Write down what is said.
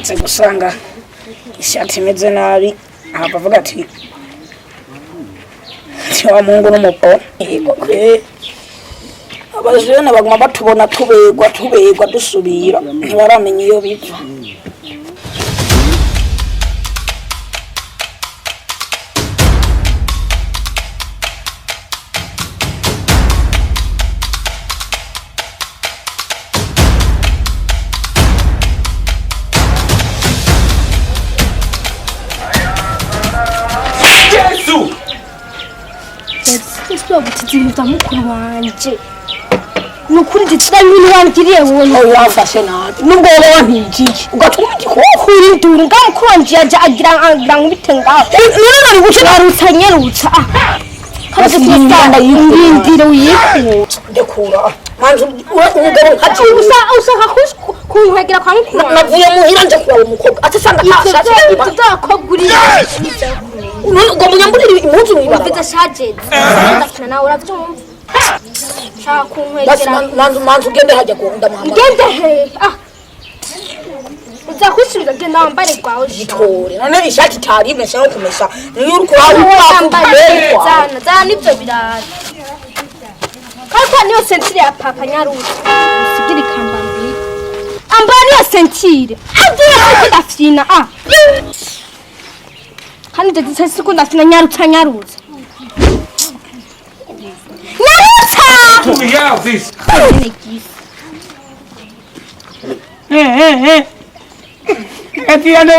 Amaze gusanga ishati imeze nabi, ahava avuga ati wa Mungu n'umupo. Yego kwe, abajene baguma batubona tuberwa tuberwa dusubira, ntibaramenya iyo biva. Yesu! Ese gutiza ibintu bya mukuru wanje, ni ukuri nditsira ibintu wangiriye wowe. Aho wamfashe nabi, nubwo woba wampigiye ugatuma igikoko. Kuri nduru nga mukuru wanje yaje agira nkubite ngaho. None nari guca. Nyarutsa, nyarutsa, ah. Basi yindira. Ndindire uyikure. Ndekura manzi, umugabo nka jewe. Ushaka kunkwegera kwa mukuru wanje? Navuye muhira nje kuraba umukobwa, atasanga Ivyo atashatse. ivyo by'abakobwa uri. None ubwo munyamburire impuzu mw'ibarabara? Umviza shajezi, ndakina nawe, uravyumva? Ushaka Basi. kunkwegera. Manzi ugende hajya ku ndamuhamagara. Ngende hehe? Ah, uza kwisubiza. Genda wambare gwawe. Gitore none ishati itari imesha no kumesa, niyo uri kuraba. Wambaye zana zana n'ivyo birara kandi kwa niyo sentire ya papa. Nyaruta usigira ikamba mbiri, ambara niyo sentire agira siko ndafyina. Ah, kandi ndetse siko ndafyina. Nyarutsa, nyarutsa, nyarutsa. To hear this. Nyene gisi. Eh, eh, eh. Ati ando